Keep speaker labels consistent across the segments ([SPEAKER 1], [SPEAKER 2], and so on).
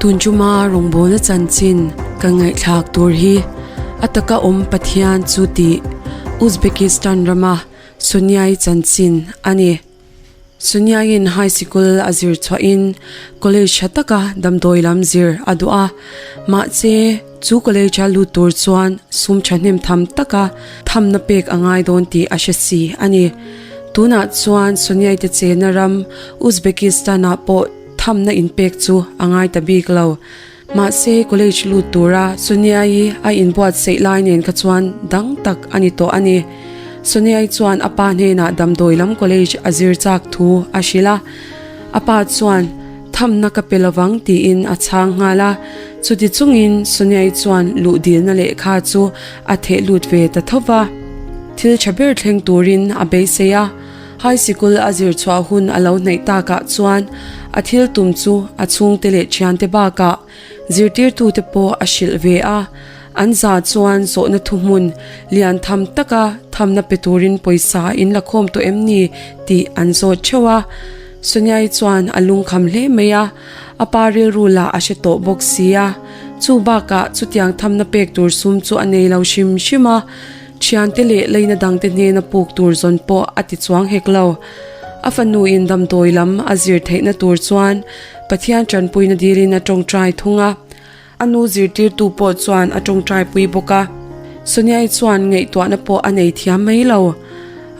[SPEAKER 1] Tun chuma rawngbawlna chanchin kan ngaihthlak tur hi a taka awm Pathian chu tih Uzbekistan rama Sonyai chanchin a ni. Sonyaiin high sikul a zir chhuahin college tha taka damdawi lam zir a duh a, mahse chu college a lut tur chuan sum thahnem tham taka thamna pek a ngai dawn tih a hre si a ni. Tunah chuan Sonyai te chena ram Uzbekistan-ah pawh thamna inpek chu a ngai ta bik lo. Mahse college lut tura Sonia-i a inbuatsaih lai nen kha chuan dang tak a ni tawh a ni. Sonia-i chuan a pa hnenah damdawi lam college a zir chak thu a hrilh a. A pa chuan thamna ka pe lovang tiin a chhang nghal a. Chuti chungin Sonia-i chuan luh dilna lehkha chu a theh lut ve ta tho va. Thil tha ber thleng turin a beisei a. High sikul a zir chhuah hun a lo hnaih takah chuan a thil tum chu a chhungte leh thiante bakah zirtirtute pawh a hrilh ve a. An za chuan zawhna thuhmun lian tham taka thamna pe turin pawisa in la khawm tawh em ni tih an zawt theuh a. Sonyai chuan a lungkham hle mai a, a pa rilru lah a hre tawh bawk si a. Chu bakah chutiang thamna pek tur sum chu a nei lo hrim hrim a. Thiante leh leina dangte hnena puk tur zawn pawh a ti chuang hek lo. A fanuin damdawi lam a zir theihna tur chuan Pathian tanpuina dilin a tawngtai thung a. A nu zirtirtu pawh chuan a tawngtaipui bawk a. Soniai chuan ngaihtuahna pawh a nei thiam mai lo.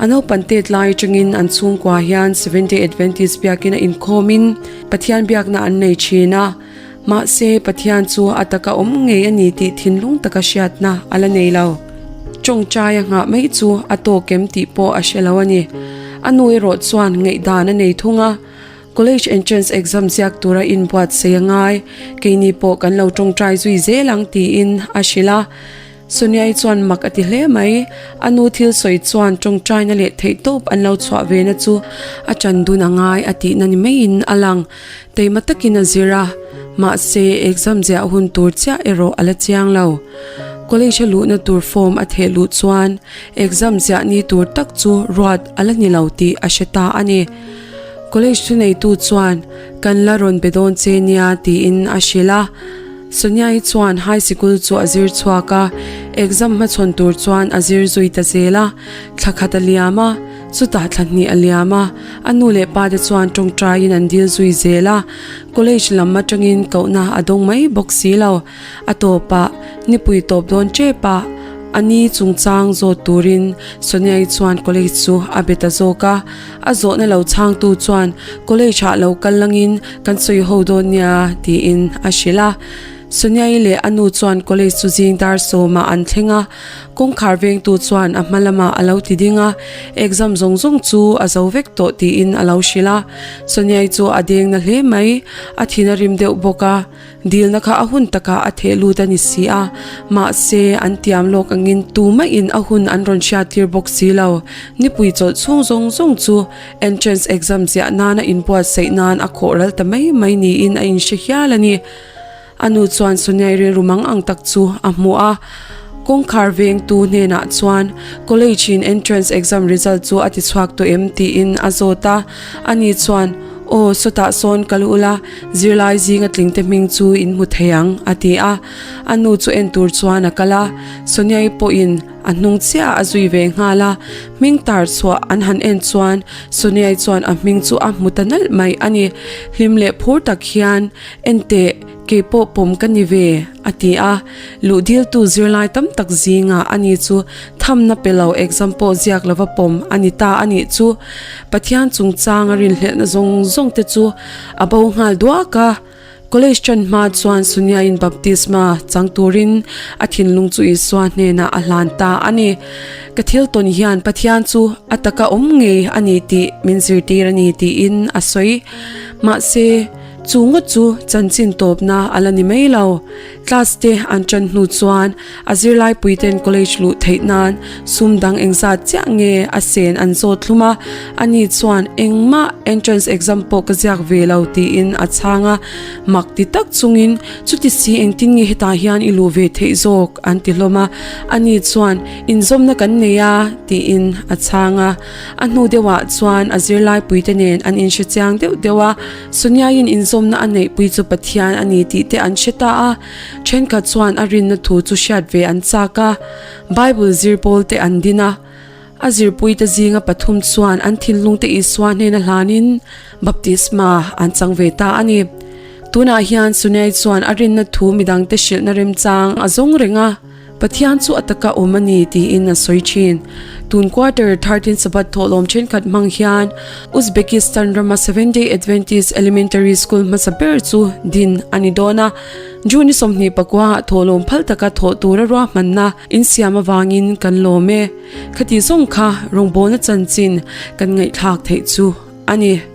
[SPEAKER 1] A naupan tet lai atangin an chhungkua hian Seventh-day Adventist biakina inkhawmin Pathian biakna an nei thin a. Mahse, Pathian chu a taka awm ngei a ni tih thinlung taka hriatna a la nei lo. Tawngtai a nghah mai chu a tawk em tih pawh a hre lo a ni. A nu erawh chuan ngaihdan a nei thung a, College entrance exam ziak tura inbuatsaih a ngai, keini pawh kan lo tawngtai zui zel ang tiin a hrilh a. Soniai chuan mak a ti hle mai. A nu thil sawi chuan tawngtaina leh theihtawp an lo chhuah ve na chu a ṭan dun a ngai a tihna ni maiin a lang. Teima takin a zir a, mahse exam ziah hun tur chiah erawh a la chiang lo. College a luhna tur form a theh luh chuan exam ziah ni tur tak chu ruat a la ni lo tih a hre ta a ni. College thuneitu chuan kan la rawn be dawn che nia tiin a hrilh a. Sonia-i chuan high sikul chu a zir chhuak a, exam hmachhawn tur chuan a zir zui ta zel a. Thla khat a liam a, chutah thla hnih a liam a, a nu leh pa te chuan tawngtaiin an dil zui zel a. College lam atangin kohna a dawng mai bawk si lo. A tawpah, nipui tawp dawn tep a, a ni chungchang zawt turin Sonia-i chuan college chu a be ta zawk a. A zawhna lo chhangtu chuan college ah lo kal langin kan sawi ho dawn nia tiin a hrilh a. Soniai leh a nu chuan college chu zing dar sawmah an thleng a, kawngkhar vengtu chuan a hma lamah a lo ti ding a, exam zawng zawng chu a zo vek tawh tiin a lo hrilh a. Soniai chu a deng na hle mai, a thin a rim deuh bawk a. Dilna kha a hun takah a theh lut a ni si a, mahse an tiam lawk angin tumah-in a hun an rawn hriattir bawk si lo. Nipui chawlh chhung zawng zawng chu entrance exam ziah nana inbuatsaih nan a khawh ral ta mai mai niin a inhre hial a ni. A nu chuan Soniai rilru mang ang tak chu a hmu a, kawngkhar vengtu hnenah chuan college-in entrance exam result chu a tichhuak tawh em tiin a zawt a, ani chuan Aw, sawtah sawn kal ula, zirlai zinga tlingte hming chu in hmu thei ang, a ti a. A nu chu en tur chuan a kal a, Soniai pawhin a hnung chiah a zui ve nghal a. Hming tar chhuah an han en chuan Soniai chuan a hming chu a hmu ta nalh mai a ni. Hlim leh phur tak hian, Enteh, kei pawh pawm ka ni ve, a ti a. Luh diltu zirlai tam tak zingah ani chu thamna pe lo exam pawh ziak lova pawm a ni ta a nih chu. Pathian chungchang a rinhlelhna zawng zawng te chu a bo nghal duak a. College tan hma chuan Suniain baptisma chang turin a thinlung chu Isua hnenah a hlan ta a ni. Ka thil tawn hian Pathian chu a taka awm ngei a ni tih min zirtir a ni tiin a sawi. Mahse, chu ngawt chu chanchin tawpna a la ni mai lo. Class te an tan hnu chuan A zirlaipuiten college luh theih nan sum dang engzat chiah nge a sen an zawt thlum a, ani chuan engmah entrance exam pawh ka ziak ve lo tiin a chhang a, mak ti tak chungin chuti si engtin nge hetah hian i luh ve theih zawk an ti hlawm a, ani chuan inzawmna kan nei a tiin a chhang a, a hnu deuhah chuan a zirlaipuite nen an inhre chiang deuh deuh a, Soniain inzawm. inzawmna a neihpui chu Pathian a ni tih te an hre ta a. Thenkhat chuan a rinna thu chu hriat ve an chak a, Bible zir pawl te an din a. A zirpuite zinga pathum chuan an thinlungte Isua hnena hlanin baptisma an chang ve ta a ni. Tunah hian Sunei chuan a rinna thu midangte hrilhna remchang a zawng reng a, Pathian chu a taka awm a ni tiin a sawi thin. Tun quarter 13 Sabbath thawhlawm thenkhat hmang hian Uzbekistan rama Seventh-day Adventist Elementary School hmasa ber chu din a ni dawn a. June ni 24 ah thawhlawm phal taka thawh tura ruahmanna insiam avangin kan lawm e. Khati zawng kha rawngbawlna chanchin kan ngaihthlak theih chu a ni.